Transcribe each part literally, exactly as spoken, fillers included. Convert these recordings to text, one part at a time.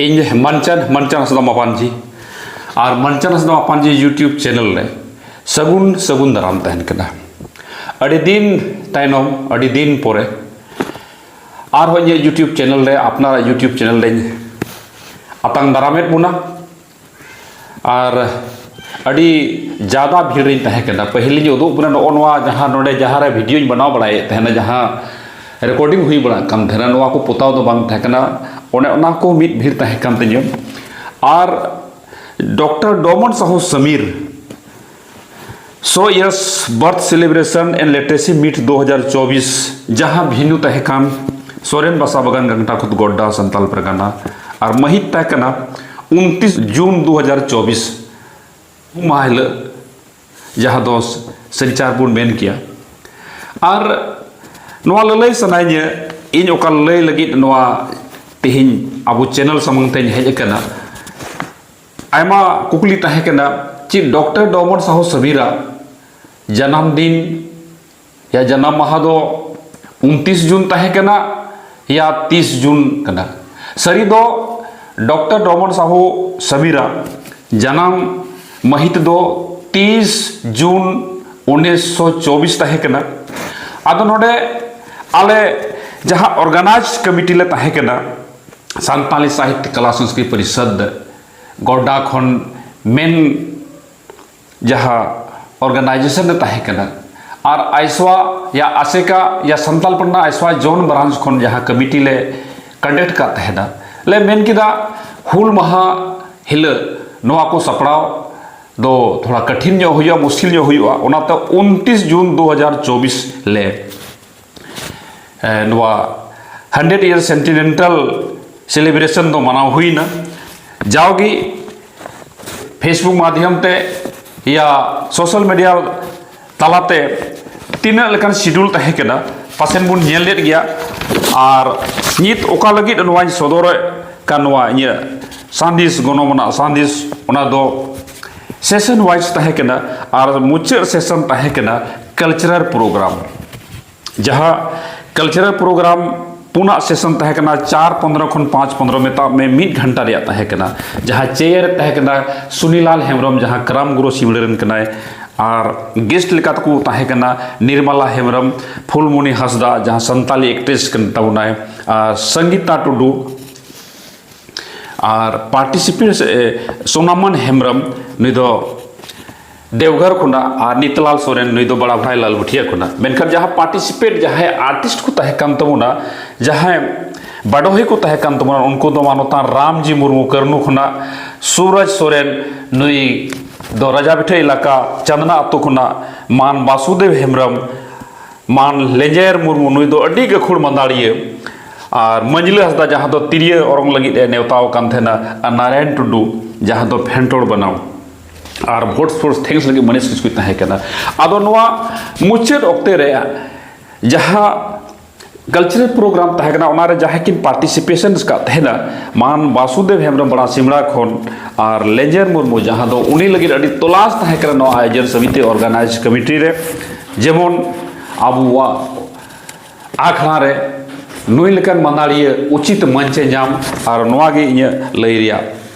ᱤᱧ ᱢᱟᱱᱪᱟᱱ ᱢᱟᱱᱪᱟᱱ ᱦᱟᱸᱥᱫᱟ ᱢᱟᱯᱟᱱᱡᱤ ᱟᱨ ᱢᱟᱱᱪᱟᱱ ᱦᱟᱸᱥᱫᱟ ᱢᱟᱯᱟᱱᱡᱤ YouTube channel ᱨᱮ ᱥᱟᱹᱜᱩᱱ ᱥᱟᱹᱜᱩᱱ ᱫᱟᱨᱟᱢ ᱛᱟᱦᱮᱱ ᱠᱟᱱᱟ᱾ ᱟᱹᱰᱤ ᱫᱤᱱ ᱛᱟᱭᱱᱚᱢ, ᱟᱹᱰᱤ ᱫᱤᱱ ᱯᱚᱨᱮ ᱟᱨᱦᱚᱸ ᱤᱧᱟᱹᱜ YouTube ᱪᱮᱱᱮᱞ ᱨᱮ, ᱟᱯᱱᱟᱨᱟᱜ YouTube ᱪᱮᱱᱮᱞ ᱨᱮᱧ ᱟᱛᱟᱝ ᱫᱟᱨᱟᱢᱮᱫ ᱵᱚᱱᱟ᱾ ᱟᱨ ᱟᱹᱰᱤ ᱡᱟᱫᱟ ᱵᱷᱤᱲ ᱨᱤᱧ ᱛᱟᱦᱮᱸ ᱠᱟᱱᱟ᱾ ᱯᱟᱹᱦᱤᱞ ᱤᱧ ᱩᱫᱩᱜ ᱵᱚᱱᱟ, ᱱᱚᱜᱼᱚ ᱱᱚᱣᱟ ᱡᱟᱦᱟᱸ ᱱᱚᱰᱮ ᱡᱟᱦᱟᱸ ᱨᱮ ᱵᱷᱤᱰᱤᱭᱳᱧ ᱵᱮᱱᱟᱣ ᱵᱟᱲᱟᱭᱮᱫ ᱛᱟᱦᱮᱱᱟ, ᱡᱟᱦᱟᱸ ᱨᱮᱠᱚᱨᱰᱤᱝ ᱦᱩᱭ ᱵᱟᱲᱟᱜ ᱠᱟᱱ ᱛᱟᱦᱮᱱᱟ, ᱱᱚᱣᱟ ᱠᱚ ᱯᱚᱛᱟᱣ ᱫᱚ ᱵᱟᱝ ᱛᱟᱦᱮᱸ ᱠᱟᱱᱟ᱾ ᱚᱱᱮ ᱚᱱᱟ ᱠᱚ ᱢᱤᱫ ᱵᱷᱤᱲ ᱛᱟᱦᱮᱸ ᱠᱟᱱ ᱛᱤᱧᱟᱹ᱾ ᱟᱨ ᱰᱚᱠᱴᱚᱨ ᱰᱚᱢᱚᱱ ᱥᱟᱦᱩ ᱥᱟᱢᱤᱨ ᱥᱚ years birth celebration and literacy meet ᱫᱩ ᱦᱟᱡᱟᱨ ᱪᱚᱵᱵᱤᱥ, ᱡᱟᱦᱟᱸ ᱵᱷᱮᱱᱩ ᱛᱟᱦᱮᱸ ᱠᱟᱱ ᱥᱚᱨᱮᱱ ᱵᱟᱥᱟ ᱵᱟᱜᱟᱱ, ᱜᱟᱝᱴᱟ ᱠᱷᱩᱫ, ᱜᱚᱰᱰᱟ, ᱥᱟᱱᱛᱟᱞ ᱯᱟᱨᱜᱟᱱᱟ, ᱟᱨ ᱢᱟᱹᱦᱤᱛ ᱛᱟᱦᱮᱸ ᱠᱟᱱᱟ ᱩᱱᱛᱤᱥ ᱡᱩᱱ ᱫᱩ ᱦᱟᱡᱟᱨ ᱪᱚᱵᱵᱤᱥ, ᱢᱟᱦᱟ ᱦᱤᱞᱳᱜ, ᱡᱟᱦᱟᱸ ᱫᱚ ᱥᱟᱹᱨᱤᱪᱟᱨ ᱵᱚᱱ ᱢᱮᱱ ᱠᱮᱭᱟ᱾ ᱟᱨ ᱱᱚᱣᱟ ᱞᱟᱹᱞᱟᱹᱭ ᱥᱟᱱᱟᱭᱤᱧᱟᱹ, ᱤᱧ ᱚᱠᱟ ᱞᱟᱹᱭ ᱞᱟᱹᱜᱤᱫ ᱱᱚᱣᱟ ᱛᱮᱦᱮᱧ ᱟᱵᱚ ᱪᱮᱱᱮᱞ ᱥᱟᱢᱟᱝ ᱛᱮᱧ ᱦᱮᱡ ᱟᱠᱟᱱᱟ᱾ ᱟᱭᱢᱟ ᱠᱩᱠᱞᱤ ᱛᱟᱦᱮᱸ ᱠᱟᱱᱟ, ᱪᱮᱫ ᱰᱚᱠᱴᱚᱨ ᱰᱚᱢᱚᱱ ᱥᱟᱦᱩ ᱥᱟᱵᱤᱨᱟ ᱡᱟᱱᱟᱢ ᱫᱤᱱ ᱭᱟ ᱡᱟᱱᱟᱢ ᱢᱟᱦᱟ ᱫᱚ ᱩᱱᱛᱤᱥ ᱡᱩᱱ ᱛᱟᱦᱮᱸ ᱠᱟᱱᱟ ᱭᱟ ᱛᱤᱥ ᱡᱩᱱ ᱠᱟᱱᱟ? ᱥᱟᱹᱨᱤ ᱫᱚ ᱰᱚᱠᱴᱚᱨ ᱰᱚᱢᱚᱱ ᱥᱟᱦᱩ ᱥᱟᱵᱤᱨᱟ ᱡᱟᱱᱟᱢ ᱢᱟᱹᱦᱤᱛ ᱫᱚ ᱛᱤᱥ ᱡᱩᱱ ᱩᱱᱤᱥᱥᱚ ᱪᱚᱵᱵᱤᱥ ᱛᱟᱦᱮᱸ ᱠᱟᱱᱟ᱾ ᱟᱫᱚ ᱱᱚᱰᱮ ᱟᱞᱮ ᱡᱟᱦᱟᱸ ᱚᱨᱜᱟᱱᱟᱭᱤᱡᱽ ᱠᱚᱢᱤᱴᱤ ᱞᱮ ᱛᱟᱦᱮᱸ ᱠᱟᱱᱟ, ᱥᱟᱱᱛᱟᱞᱤ ᱥᱟᱦᱤᱛᱭᱚ ᱠᱟᱞᱟ ᱥᱚᱝᱥᱠᱨᱤᱛ ᱯᱚᱨᱤᱥᱚᱫᱽ ᱜᱚᱰᱰᱟ ᱠᱷᱚᱱ ᱢᱮᱱ ᱡᱟᱦᱟᱸ ᱚᱨᱜᱟᱱᱟᱭᱡᱮᱥᱚᱱ ᱨᱮ ᱛᱟᱦᱮᱸ ᱠᱟᱱᱟ, ᱟᱨ ᱟᱭᱥᱣᱟ ᱭᱟ ᱟᱥᱮᱠᱟ ᱭᱟ ᱥᱟᱱᱛᱟᱞ ᱯᱟᱨᱜᱟᱱᱟ ᱟᱭᱥᱣᱟ ᱡᱳᱱ ᱵᱨᱟᱱᱪ ᱠᱷᱚᱱ ᱡᱟᱦᱟᱸ ᱠᱚᱢᱤᱴᱤ ᱞᱮ ᱠᱚᱱᱰᱟᱠᱴ ᱠᱟᱜ ᱛᱟᱦᱮᱱᱟ, ᱞᱮ ᱢᱮᱱ ᱠᱮᱫᱟ ᱦᱩᱞ ᱢᱟᱦᱟ ᱦᱤᱞᱳᱜ ᱱᱚᱣᱟ ᱠᱚ ᱥᱟᱯᱲᱟᱣ ᱫᱚ ᱛᱷᱚᱲᱟ ᱠᱟᱴᱷᱤᱱ ᱧᱚᱜ ᱦᱩᱭᱩᱜᱼᱟ, ᱢᱩᱥᱠᱤᱞ ᱧᱚᱜ ᱦᱩᱭᱩᱜᱼᱟ, ᱚᱱᱟᱛᱮ ᱩᱱᱛᱤᱥ ᱡᱩᱱ ᱫᱩ ᱦᱟᱡᱟᱨ ᱪᱚᱵᱵᱤᱥ ᱞᱮ ᱮ, ᱱᱚᱣᱟ ᱦᱟᱱᱰᱨᱮᱰ ᱤᱭᱟᱨ ᱥᱮᱱᱴᱤᱱᱮᱱᱴᱟᱞ ᱥᱮᱞᱤᱵᱨᱮᱥᱚᱱ ᱫᱚ ᱢᱟᱱᱟᱣ ᱦᱩᱭᱱᱟ᱾ ᱡᱟᱣᱜᱮ ᱯᱷᱮᱥᱵᱩᱠ ᱢᱟᱫᱽᱫᱷᱚᱢ ᱛᱮ ᱭᱟ ᱥᱳᱥᱟᱞ ᱢᱤᱰᱤᱭᱟ ᱛᱟᱞᱟᱛᱮ ᱛᱤᱱᱟᱹᱜ ᱞᱮᱠᱟᱱ ᱥᱤᱰᱩᱞ ᱛᱟᱦᱮᱸ ᱠᱟᱱᱟ, ᱯᱟᱥᱮᱱ ᱵᱚᱱ ᱧᱮᱞ ᱞᱮᱫ ᱜᱮᱭᱟ᱾ ᱟᱨ ᱱᱤᱛ ᱚᱠᱟ ᱞᱟᱹᱜᱤᱫ ᱱᱚᱣᱟᱧ ᱥᱚᱫᱚᱨᱮᱫ ᱠᱟᱱ, ᱱᱚᱣᱟ ᱤᱧᱟᱹᱜ ᱥᱟᱸᱫᱮᱥ, ᱜᱚᱱᱚᱝ ᱟᱱᱟᱜ ᱥᱟᱸᱫᱮᱥ, ᱚᱱᱟ ᱫᱚ ᱥᱮᱥᱚᱱ ᱣᱟᱭᱤᱡᱽ ᱛᱟᱦᱮᱸ ᱠᱟᱱᱟ᱾ ᱟᱨ ᱢᱩᱪᱟᱹᱫ ᱥᱮᱥᱚᱱ ᱛᱟᱦᱮᱸ ᱠᱟᱱᱟ ᱠᱟᱞᱪᱟᱨᱟᱞ ᱯᱨᱳᱜᱨᱟᱢ, ᱡᱟᱦᱟᱸ ᱠᱟᱞᱪᱟᱨᱟᱞ ᱯᱨᱳᱜᱨᱟᱢ ᱯᱩᱱᱟᱜ ᱥᱮᱥᱚᱱ ᱛᱟᱦᱮᱸ ᱠᱟᱱᱟ ᱪᱟᱨ ᱯᱚᱱᱫᱽᱨᱚ ᱠᱷᱚᱱ ᱯᱟᱸᱪ ᱯᱚᱱᱫᱽᱨᱚ, ᱢᱮᱛᱟᱜ ᱢᱮ ᱢᱤᱫ ᱜᱷᱚᱱᱴᱟ ᱨᱮᱭᱟᱜ ᱛᱟᱦᱮᱸ ᱠᱟᱱᱟ, ᱡᱟᱦᱟᱸ ᱪᱮᱭᱟᱨ ᱨᱮ ᱛᱟᱦᱮᱸ ᱠᱟᱱᱟ ᱥᱩᱱᱤᱞᱟᱞ ᱦᱮᱢᱵᱨᱚᱢ, ᱡᱟᱦᱟᱸ ᱠᱨᱟᱢ ᱜᱩᱨᱩ ᱥᱤᱢᱲᱟᱹ ᱨᱮᱱ ᱠᱟᱱᱟᱭ, ᱟᱨ ᱜᱮᱥᱴ ᱞᱮᱠᱟ ᱛᱮᱠᱚ ᱛᱟᱦᱮᱸ ᱠᱟᱱᱟ ᱱᱤᱨᱢᱟᱞᱟ ᱦᱮᱢᱵᱨᱚᱢ, ᱯᱷᱩᱞᱢᱩᱱᱤ ᱦᱟᱸᱥᱫᱟ, ᱡᱟᱦᱟᱸ ᱥᱟᱱᱛᱟᱞᱤ ᱮᱠᱴᱨᱮᱥ ᱠᱟᱱ ᱛᱟᱵᱚᱱᱟᱭ, ᱟᱨ ᱥᱚᱝᱜᱤᱛᱟ ᱴᱩᱰᱩ, ᱟᱨ ᱯᱟᱨᱴᱤᱥᱤᱯᱮᱴ ᱥᱳᱱᱟᱢᱚᱱ ᱦᱮᱢᱵᱨᱚᱢ, ᱱᱩᱭ ᱫᱚ ᱫᱮᱣᱜᱷᱚᱨ ᱠᱷᱚᱱᱟᱜ, ᱟᱨ ᱱᱤᱛᱞᱟᱞ ᱥᱚᱨᱮᱱ, ᱱᱩᱭ ᱫᱚ ᱵᱟᱲᱟᱵᱷᱟᱭ ᱞᱟᱞᱵᱩᱴᱷᱤᱭᱟ ᱠᱷᱚᱱᱟᱜ᱾ ᱢᱮᱱᱠᱷᱟᱱ ᱡᱟᱦᱟᱸ ᱯᱟᱨᱴᱤᱥᱤᱯᱮᱴ, ᱡᱟᱦᱟᱸᱭ ᱟᱨᱴᱤᱥᱴ ᱠᱚ ᱛᱟᱦᱮᱸ ᱠᱟᱱ ᱛᱟᱵᱚᱱᱟ, ᱡᱟᱦᱟᱸᱭ ᱵᱟᱰᱚᱦᱤ ᱠᱚ ᱛᱟᱦᱮᱸ ᱠᱟᱱ ᱛᱟᱵᱚᱱᱟ, ᱩᱱᱠᱩ ᱫᱚ ᱢᱟᱱᱚᱛᱟᱱ ᱨᱟᱢᱡᱤ ᱢᱩᱨᱢᱩ ᱠᱟᱹᱨᱱᱩ ᱠᱷᱚᱱᱟᱜ, ᱥᱩᱨᱟᱡᱽ ᱥᱚᱨᱮᱱ, ᱱᱩᱭ ᱫᱚ ᱨᱟᱡᱟ ᱵᱤᱴᱷᱟᱹ ᱮᱞᱟᱠᱟ ᱪᱟᱸᱫᱽᱱᱟ ᱟᱹᱛᱩ ᱠᱷᱚᱱᱟᱜ, ᱢᱟᱱ ᱵᱟᱥᱩᱫᱮᱵ ᱦᱮᱢᱵᱨᱚᱢ, ᱢᱟᱱ ᱞᱮᱸᱡᱮᱨ ᱢᱩᱨᱢᱩ, ᱱᱩᱭ ᱫᱚ ᱟᱹᱰᱤ ᱜᱟᱹᱠᱷᱩᱲ ᱢᱟᱱᱫᱟᱲᱤᱭᱟᱹ, ᱟᱨ ᱢᱟᱹᱡᱽᱞᱟᱹ ᱦᱟᱸᱥᱫᱟ, ᱡᱟᱦᱟᱸ ᱫᱚ ᱛᱤᱨᱭᱳ ᱚᱨᱚᱝ ᱞᱟᱹᱜᱤᱫ ᱮ ᱱᱮᱣᱛᱟᱣ ᱟᱠᱟᱱ ᱛᱟᱦᱮᱱᱟ, ᱟᱨ ᱱᱟᱨᱟᱭᱚᱱ ᱴᱩᱰᱩ, ᱡᱟᱦᱟᱸ ᱫᱚ ᱯᱷᱮᱱᱴᱚᱲ ᱵᱟᱱᱟᱢ, ᱟᱨ ᱵᱷᱳᱴ ᱯᱷᱳᱨᱥ ᱛᱷᱮᱝᱠᱥ ᱞᱟᱹᱜᱤᱫ ᱢᱟᱹᱱᱤᱥ ᱠᱤᱥᱠᱩᱭ ᱛᱟᱦᱮᱸ ᱠᱟᱱᱟ᱾ ᱟᱫᱚ ᱱᱚᱣᱟ ᱢᱩᱪᱟᱹᱫ ᱚᱠᱛᱮ ᱨᱮ ᱡᱟᱦᱟᱸ ᱠᱟᱞᱪᱟᱨᱟᱞ ᱯᱨᱳᱜᱨᱟᱢ ᱛᱟᱦᱮᱸ ᱠᱟᱱᱟ, ᱚᱱᱟᱨᱮ ᱡᱟᱦᱟᱸᱭ ᱠᱤᱱ ᱯᱟᱨᱴᱤᱥᱤᱯᱮᱥᱚᱱ ᱟᱠᱟᱫ ᱛᱟᱦᱮᱱᱟ, ᱢᱟᱱ ᱵᱟᱥᱩᱫᱮᱵ ᱦᱮᱢᱵᱨᱚᱢ ᱵᱟᱲᱟ ᱥᱤᱢᱲᱟ ᱠᱷᱚᱱ, ᱟᱨ ᱞᱮᱸᱡᱮᱨ ᱢᱩᱨᱢᱩ, ᱡᱟᱦᱟᱸ ᱫᱚ ᱩᱱᱤ ᱞᱟᱹᱜᱤᱫ ᱟᱹᱰᱤ ᱛᱚᱞᱟᱥ ᱛᱟᱦᱮᱸ ᱠᱟᱱᱟ ᱱᱚᱣᱟ ᱟᱭᱳᱡᱚᱱ ᱥᱚᱢᱤᱛᱤ, ᱚᱨᱜᱟᱱᱟᱭᱤᱡᱽ ᱠᱚᱢᱤᱴᱤ ᱨᱮ, ᱡᱮᱢᱚᱱ ᱟᱵᱚᱣᱟᱜ ᱟᱠᱷᱲᱟ ᱨᱮ ᱱᱩᱭ ᱞᱮᱠᱟᱱ ᱢᱟᱱᱟᱲᱤᱭᱟᱹ ᱩᱪᱤᱛ ᱢᱟᱹᱧᱪᱮ ᱧᱟᱢ, ᱟᱨ ᱱᱚᱣᱟ ᱜᱮ ᱤᱧᱟᱹᱜ ᱞᱟᱹᱭ ᱨᱮᱭᱟᱜ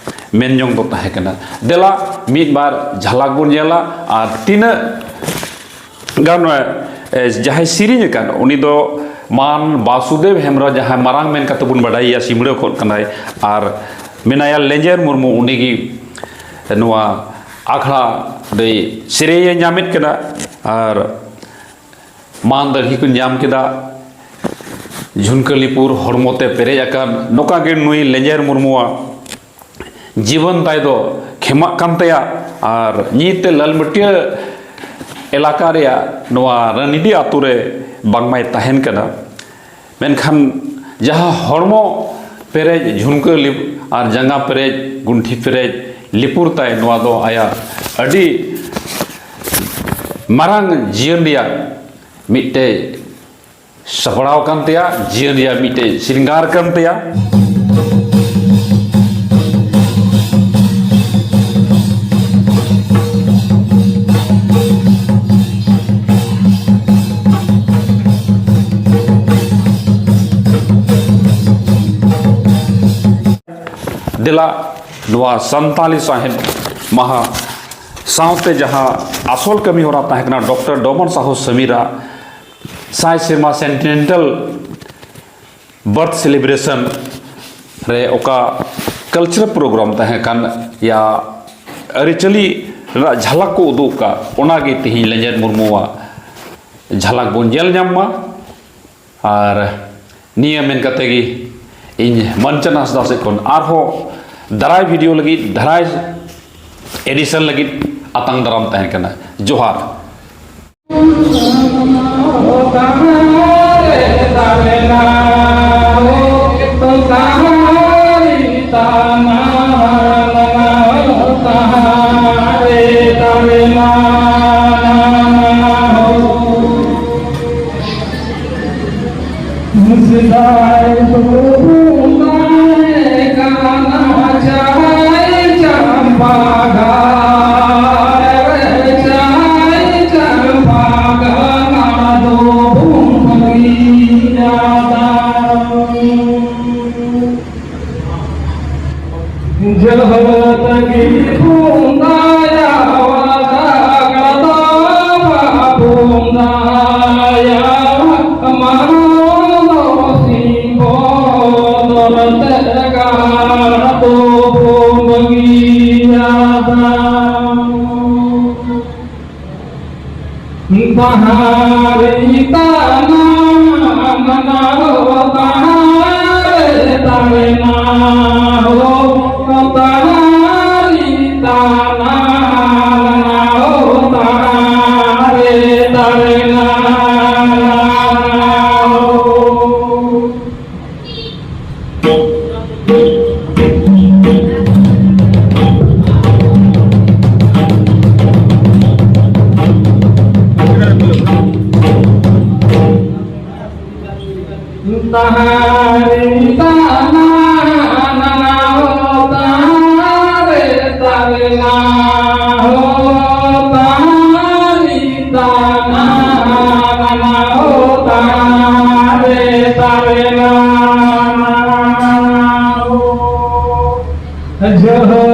ᱢᱮᱱ ᱡᱚᱝ ᱫᱚ ᱛᱟᱦᱮᱸ ᱠᱟᱱᱟ᱾ ᱫᱮᱞᱟ ᱢᱤᱫ ᱵᱟᱨ ᱡᱷᱟᱞᱟᱠ ᱵᱚᱱ ᱧᱮᱞᱟ, ᱟᱨ ᱛᱤᱱᱟᱹᱜ ᱜᱟᱱ, ᱮ, ᱡᱟᱦᱟᱸᱭ ᱥᱮᱨᱮᱧ ᱟᱠᱟᱫ, ᱩᱱᱤ ᱫᱚ ᱢᱟᱱ ᱵᱟᱥᱩᱫᱮᱵ ᱦᱮᱢᱵᱨᱚᱢ, ᱡᱟᱦᱟᱸᱭ ᱢᱟᱨᱟᱝ ᱢᱮᱱ ᱠᱟᱛᱮ ᱵᱚᱱ ᱵᱟᱰᱟᱭᱮᱭᱟ, ᱥᱤᱢᱲᱟᱹ ᱠᱷᱚᱱ ᱠᱟᱱᱟᱭ, ᱟᱨ ᱢᱮᱱᱟᱭᱟ ᱞᱮᱸᱡᱮᱨ ᱢᱩᱨᱢᱩ, ᱩᱱᱤᱜᱮ ᱱᱚᱣᱟ ᱟᱠᱷᱲᱟ ᱫᱚᱭ ᱥᱮᱨᱮᱧ ᱮ ᱧᱟᱢᱮᱫ ᱠᱟᱱᱟ᱾ ᱟᱨ ᱢᱟᱱ ᱫᱟᱲᱦᱤ ᱠᱚ ᱧᱟᱢ ᱠᱮᱫᱟ, ᱡᱷᱩᱱᱠᱟᱹᱞᱤᱯᱩᱨ ᱦᱚᱲᱢᱚ ᱛᱮ ᱯᱮᱨᱮᱡ ᱟᱠᱟᱱ, ᱱᱚᱝᱠᱟ ᱜᱮ ᱱᱩᱭ ᱞᱮᱸᱡᱮᱨ ᱢᱩᱨᱢᱩᱣᱟᱜ ᱡᱤᱵᱚᱱ ᱛᱟᱭ ᱫᱚ ᱠᱷᱮᱢᱟᱜ ᱠᱟᱱ ᱛᱟᱭᱟ᱾ ᱟᱨ ᱱᱤᱛ ᱛᱮ ᱞᱟᱞᱢᱟᱹᱴᱤᱭᱟᱹ ᱮᱞᱟᱠᱟ ᱨᱮᱭᱟᱜ ᱱᱚᱣᱟ ᱨᱟᱱᱤᱰᱤ ᱟᱛᱳ ᱨᱮ ᱵᱟᱝᱢᱟᱭ ᱛᱟᱦᱮᱱ ᱠᱟᱱᱟ᱾ ᱢᱮᱱᱠᱷᱟᱱ ᱡᱟᱦᱟᱸ ᱦᱚᱲᱢᱚ ᱯᱮᱨᱮᱡ ᱡᱷᱩᱱᱠᱟᱹ ᱞᱤᱯ-, ᱟᱨ ᱡᱟᱸᱜᱟ ᱯᱮᱨᱮᱡ, ᱜᱩᱱᱴᱷᱤ ᱯᱮᱨᱮᱡ ᱞᱤᱯᱩᱨ ᱛᱟᱭ, ᱱᱚᱣᱟ ᱫᱚ ᱟᱭᱟᱜ ᱟᱹᱰᱤ ᱢᱟᱨᱟᱝ ᱡᱤᱭᱚᱱ ᱨᱮᱭᱟᱜ ᱢᱤᱫᱴᱮᱡ ᱥᱟᱯᱲᱟᱣ ᱠᱟᱱ ᱛᱟᱭᱟ, ᱡᱤᱭᱚᱱ ᱨᱮᱭᱟᱜ ᱢᱤᱫᱴᱮᱡ ᱥᱤᱨᱤᱝᱜᱟᱨ ᱠᱟᱱ ᱛᱟᱭᱟ᱾ ᱪᱟᱞᱟᱜ ᱱᱚᱣᱟ ᱥᱟᱱᱛᱟᱞᱤ ᱥᱟᱶᱦᱮᱫ ᱢᱟᱦᱟ ᱥᱟᱶᱛᱮ ᱡᱟᱦᱟᱸ ᱟᱥᱚᱞ ᱠᱟᱹᱢᱤ ᱦᱚᱨᱟ ᱛᱟᱦᱮᱸ ᱠᱟᱱᱟ, ᱰᱚᱠᱴᱚᱨ ᱰᱚᱢᱚᱱ ᱥᱟᱦᱩ ᱥᱟᱢᱤᱨᱟᱜ ᱥᱟᱭ ᱥᱮᱨᱢᱟ ᱥᱮᱱᱴᱤᱱᱮᱱᱴᱟᱞ ᱵᱟᱨᱛᱷ ᱥᱮᱞᱤᱵᱨᱮᱥᱚᱱ ᱨᱮ ᱚᱠᱟ ᱠᱟᱞᱪᱟᱨᱟᱞ ᱯᱨᱳᱜᱨᱟᱢ ᱛᱟᱦᱮᱸ ᱠᱟᱱ, ᱭᱟ ᱟᱹᱨᱤᱪᱟᱹᱞᱤ ᱨᱮᱱᱟᱜ ᱡᱷᱟᱞᱟᱠ ᱠᱚ ᱩᱫᱩᱜ ᱟᱠᱟᱫ, ᱚᱱᱟᱜᱮ ᱛᱮᱦᱮᱧ ᱞᱮᱸᱡᱮᱫ ᱢᱩᱨᱢᱩᱣᱟᱜ ᱡᱷᱟᱞᱟᱠ ᱵᱚᱱ ᱧᱮᱞ ᱧᱟᱢ ᱢᱟ᱾ ᱟᱨ ᱱᱤᱭᱟᱹ ᱢᱮᱱ ᱠᱟᱛᱮ ᱜᱮ ᱤᱧ ᱢᱟᱱᱪᱟᱱ ᱦᱟᱸᱥᱫᱟ ᱥᱮᱫ ᱠᱷᱚᱱ ᱟᱨᱦᱚᱸ ᱫᱟᱨᱟᱭ ᱵᱷᱤᱰᱤᱭᱳ ᱞᱟᱹᱜᱤᱫ, ᱫᱟᱨᱟᱭ ᱮᱰᱤᱥᱚᱱ ᱞᱟᱹᱜᱤᱫ ᱟᱛᱟᱝ ᱫᱟᱨᱟᱢ ᱛᱟᱦᱮᱱ ᱠᱟᱱᱟ᱾ ᱡᱚᱦᱟᱨ᱾ ᱡᱚᱦᱟᱨ᱾